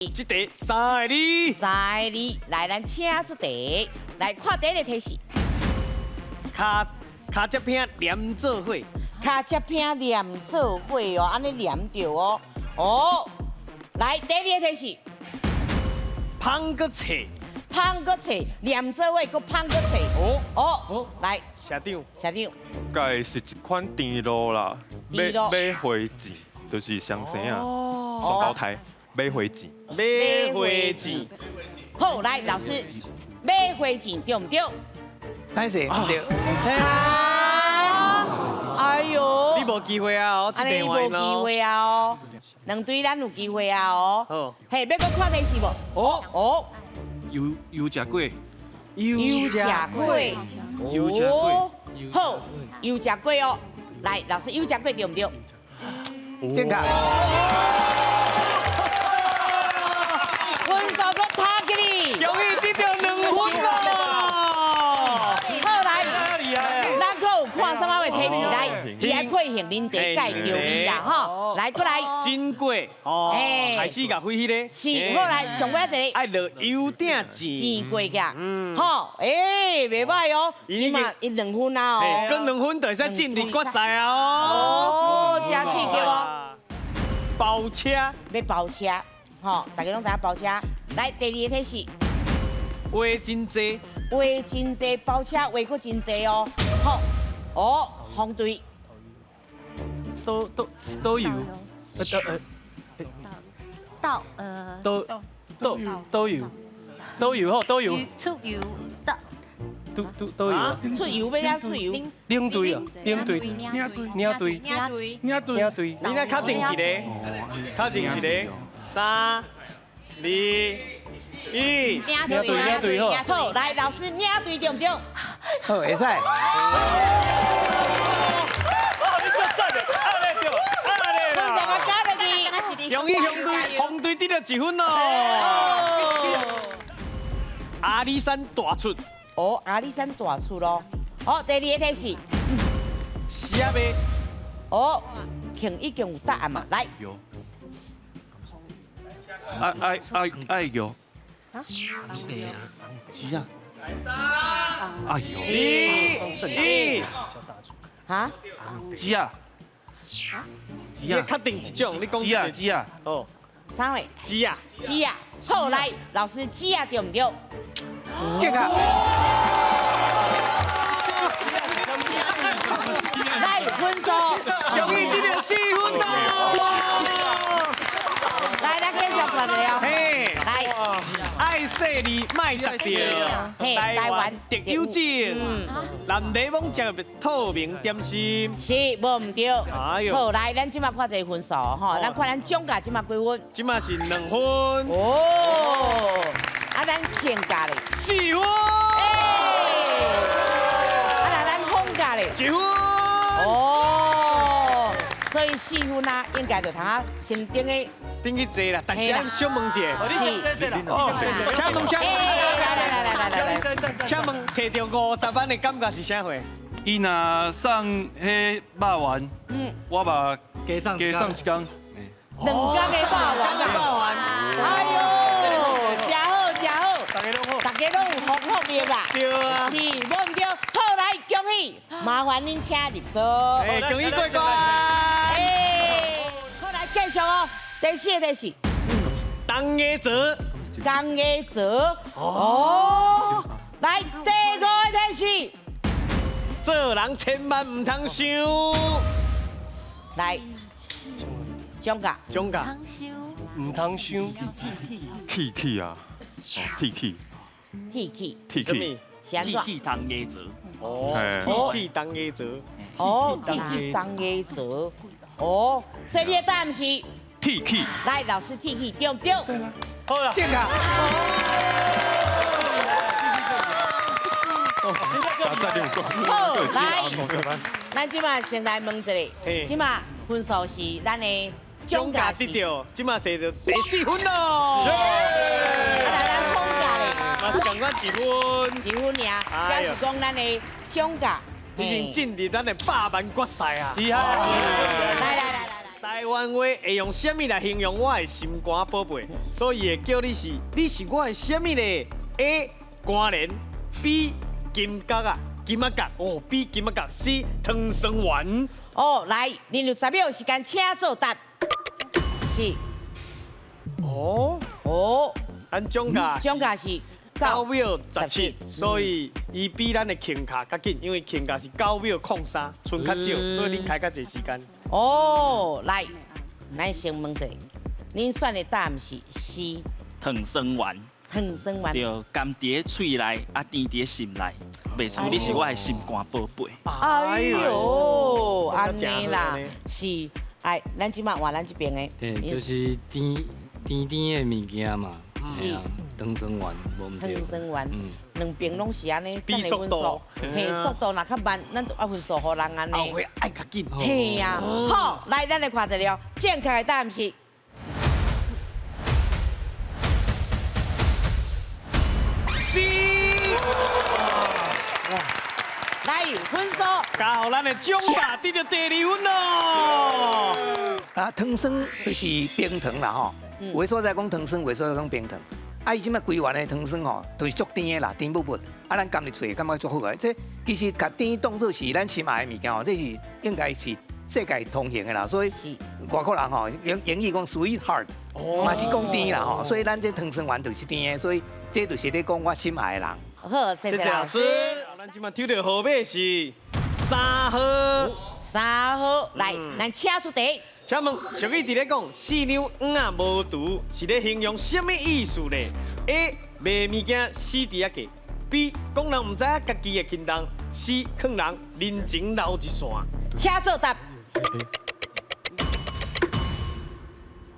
這題三个字。三个字，來，咱請出題，來看第一个提示。跤跤隻餅黏做伙。跤隻餅黏做伙哦，按呢黏著哦。哦，來第二个提示。芳閣脆。芳閣脆，黏做伙，閣芳閣脆。哦哦，來，社長，社長。該是一款甜露啦，馬甜露。馬花糋，就是雙生仔，雙胞胎，馬花糋。馬花糋。好，來老師，馬花糋對毋對？歹勢，毋對。啊！哎呦，你無機會啊！哦，按呢你無機會啊！哦，兩隊咱有機會啊！哦，好，嘿，欲閣看電視無？哦哦，油油食粿，油食粿，油食粿，好，油食粿哦。來，老師，油食粿對毋對？正確。分數閣差起哩，恭喜得著2分咯！好來，咱閣有看啥物的提示來？伊愛配合恁第介紹伊啦，吼，來閣來。真粿哦，開始共開彼个。是，好來，上尾一个。愛落油鼎煎。煎過個，吼，欸，袂䆀哦，起碼伊兩分啊哦。閣兩分就會使進入決賽啊哦。哦，真刺激哦。包車。欲包車，吼，大家攏知影包車。來，第二個提示。話真濟。話真濟，包車話閣真濟哦。好，哦，紅隊。都都都有，到都都都有，都有吼，都有。出油到。都都都有。出油欲怎出油？領隊啊，領隊，領隊，領隊，領隊，領隊。你若確定一个，確定一个，三、二、一，領隊，領隊好。好，來老師，領隊對毋對？好，會使。你足讚的，按呢對，按呢分數啦。加落去。恭喜紅隊，紅隊得著1分咯。阿里山大出。哦，阿里山大出咯。好，第二个提示。是啊袂？哦，肯已經有答案嘛？來。有。愛愛愛愛有。是啊。哎呦。一、一。哈？雞啊。你確定一種，你講。雞啊雞啊。哦。啥話？雞啊。雞啊。好，來，老師，雞啊對毋對？正確。來，分數。恭喜得著4分咯！來，咱繼續看一下。嘿，來，愛細膩，莫執著，台灣特有種，南泥罔食透明點心。是，無毋對。哎呦，好，來，咱這馬看一个分數吼，咱看咱總價這馬幾分？這馬是2分。哦，啊，咱慶價咧？4分。啊，那咱放價咧？1分。哦，所以4分啊，應該就通啊，先頂個。頂去坐啦，但是咱小問一下。哦，請問，請問，來來來來來來，請問提著50萬的感覺是啥貨？伊若送彼肉圓，我嘛加送加送一工。兩工的肉圓啊！哎呦，真好真好，大家攏好，大家攏有福福力啦。對啊，是，無毋對。好，來，恭喜，麻煩恁請入座。哎，恭喜過關。哎，好，來繼續哦。第四個提示，東家澤，東家澤，哦，來第五個提示，做人千萬毋通想。來，獎價，獎價，毋通想，鐵齒啊，鐵齒，鐵齒，鐵齒，是按怎？鐵齒東家澤，哦，鐵齒東家澤，哦，鐵齒東家澤，哦，所以你的答案是？鐵齒，來，老師鐵齒對毋對？好啦，正確。好，來，咱這馬先來問一下，這馬分數是咱的總價得著，這馬摕著第四分咯。啊，來，咱放假咧，嘛是仝款1分，1分爾，表示講咱的總價已經進入咱的百萬決賽啊！厲害！來來來來來。台灣話會用啥物來形容我的心肝寶貝？所以會叫你是，你是我的啥物咧？A. 肝蓮，B. 金角啊，金仔角哦，B. 金仔角，C. 糖酸丸。哦，來，恁有10秒時間，請作答。是。哦。哦。咱總價。總價是9秒17，所以伊比咱的輕卡較緊，因為輕卡是9秒03，賰較少，所以恁開較濟時間。哦，來，咱先問者，恁選的答案是 C。糖酸丸。糖酸丸。對，甘佇喙內，啊甜佇心內，袂輸你是我的心肝寶貝。哎喲，按呢啦，是，哎，咱這擺換咱這邊的。對，就是甜甜甜的物件嘛。是，糖酸丸，無毋對。糖酸丸，兩邊攏是按呢，比速度，嘿，速度若較慢，咱就愛分數予人按呢。後尾愛較緊。嘿呀，好，來，咱來看一下，正確的答案是 C。來，分數。交予咱的獎價得著第二分咯。啊，糖酸就是冰糖啦吼。有的所在講糖酸，有的所在講冰糖。啊，伊這擺規園的糖酸吼，都是足甜的啦，甜不不。啊，咱含入喙，感覺足好個。這其實共甜當做是咱心愛的物件吼，這是應該是世界通行的啦。所以外國人吼，英英語講 sweetheart，嘛是講甜啦吼。所以咱這糖酸丸就是甜的，所以這就是咧講我心愛的人。好，謝謝老師。咱這擺抽著號碼是3號。3號，來，咱請出題。請問俗語佇咧講四兩黃仔無除，是咧形容啥物意思呢？A. 賣物件死佇遐價，B. 講人毋知影家己的輕重，C. 勸人人情留一線。請作答。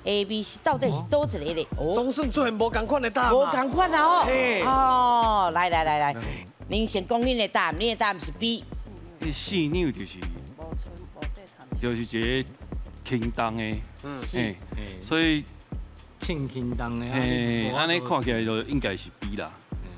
A、B、C 到底是佗一个咧？總算出現無仝款的答案。無仝款啊！哦，哦，來來來來，恁先講恁的答案，恁的答案是 B。彼四兩就是一個輕重的，嗯，所以稱輕重的，嘿，按呢看起來就應該是 B 啦。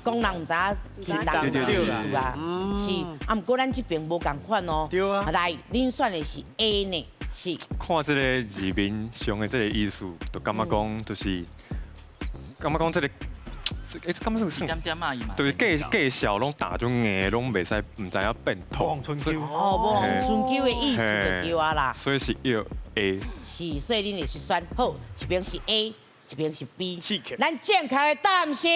講人毋知影輕重的意思啊，是啊，毋過咱這邊無仝款哦。對啊。來，恁選的是 A 呢？是。看這個字面上的這個意思，就感覺講就是感覺講這個，欸，感覺算點點啊伊嘛。就是介紹攏打種硬，攏袂使，毋知影變通。春秋。哦，無春秋的意思就對啊啦。所以是要 A。是，所以恁就是選好，一邊是 A，一邊是 B。咱正確的答案是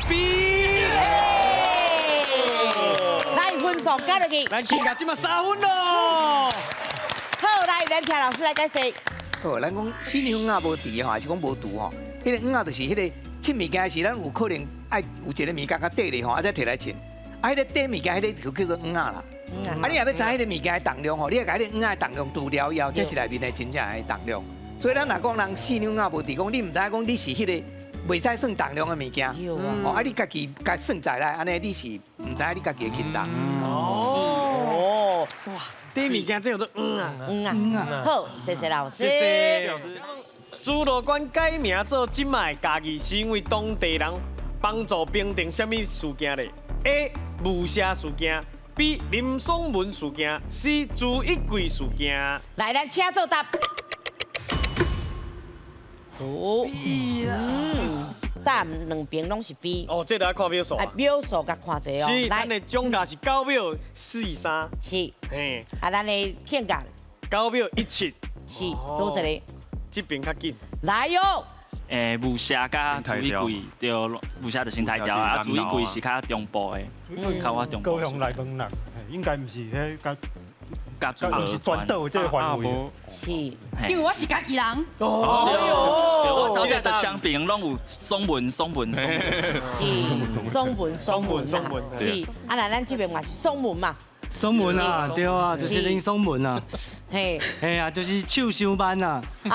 B。來，分數加落去。咱起價這馬3分咯。好，來，咱聽老師來解釋。好，咱講四兩黃仔無甜吼，還是講無除吼？彼個黃仔就是彼個稱物件時，咱有可能愛有一個物件較短咧吼，啊才提來稱。啊，彼個短物件，彼個就叫做黃仔啦。啊，你若欲知彼個物件的重量吼，你愛共彼個黃仔的重量除了以後，才是內面的真正的重量。所以咱若講人四兩黃仔無甜，講你毋知影講你是彼個袂使算重量的物件。哦，啊，你家己共算在內，按呢你是毋知影你家己的輕重。哦，哇！這物件叫做黃仔。黃仔。好，謝謝老師。謝謝。朱羅關改名做這擺的嘉義，是因為當地人幫助平定啥物事件咧？ A. 霧社事件，B. 林爽文事件，C. 朱一貴事件。來，咱請作答。哦，答案兩邊攏是 B。哦，這就愛看秒數。啊，秒數共看者哦。是，咱的總價是9秒43。是。嘿。啊，咱的片價9秒17。是，佗一個？這邊較緊。來喲。欸，霧社佮朱一貴，對，霧社就生態條啊，朱一貴是較中部的，較我中部。高雄來問人，應該毋是彼佮佮毋是全島這個範圍。是，因為我是家己人。哦，我頭先就雙邊攏有爽文、爽文、爽文。是，爽文、爽文、爽文。是，啊，那咱這邊嘛是爽文嘛。爽文啊，對啊，就是恁爽文啊。嘿，嘿啊，就是手傷慢啊。所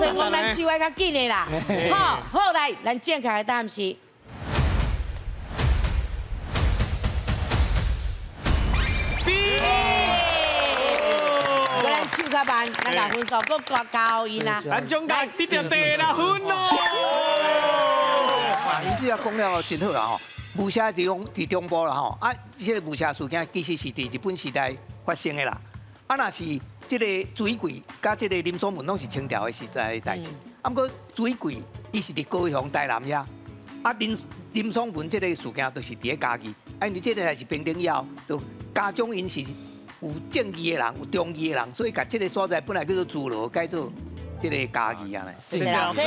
以講咱手愛較緊的啦。好，好來，咱正確的答案是 B。咱手較慢，咱共分數閣加高𪜶啊。咱總共得著第六分咯。啊，伊這講了真好啦吼。霧社佇中部啦吼，啊，這个霧社事件其實是佇日本時代發生的啦。啊，若是這个朱一貴佮這个林爽文攏是清朝的時代的代誌。啊，毋過朱一貴伊是佇高雄、台南遐，啊林爽文這個事件就是佇咧嘉義。啊，因為這个代誌平定以後，就家長𪜶是有正義的人，有忠義的人，所以共這个所在本來叫做諸羅，改做這个嘉義按呢。謝謝老師。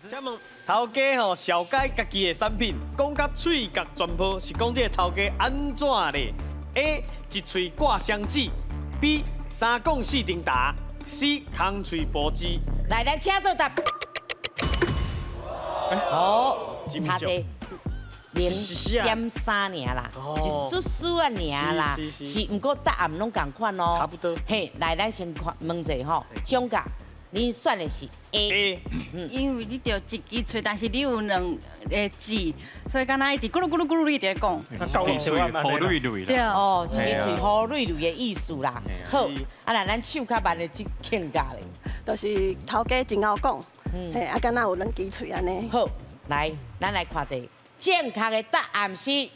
請問頭家吼紹介家己的產品，講甲喙角全破，是講這個頭家按怎咧？A 一喙掛雙舌，B 三講四重答，C 空喙薄舌。來，咱請作答。好，差這0.3爾啦，一絲絲仔爾啦，是毋過答案攏仝款哦。差不多。嘿，來，咱先看問者吼，獎價。你選的是 A，因為你著一支喙，但是你有兩个舌，所以敢若一直咕嚕咕嚕咕嚕一直講。一支喙好累累對哦，一支喙好累累的意思啦。好，啊那咱手較慢的去請教咧，就是頭家真𠢕講，嘿，啊敢若有兩支喙按呢。好，來，咱來看這個正確的答案是。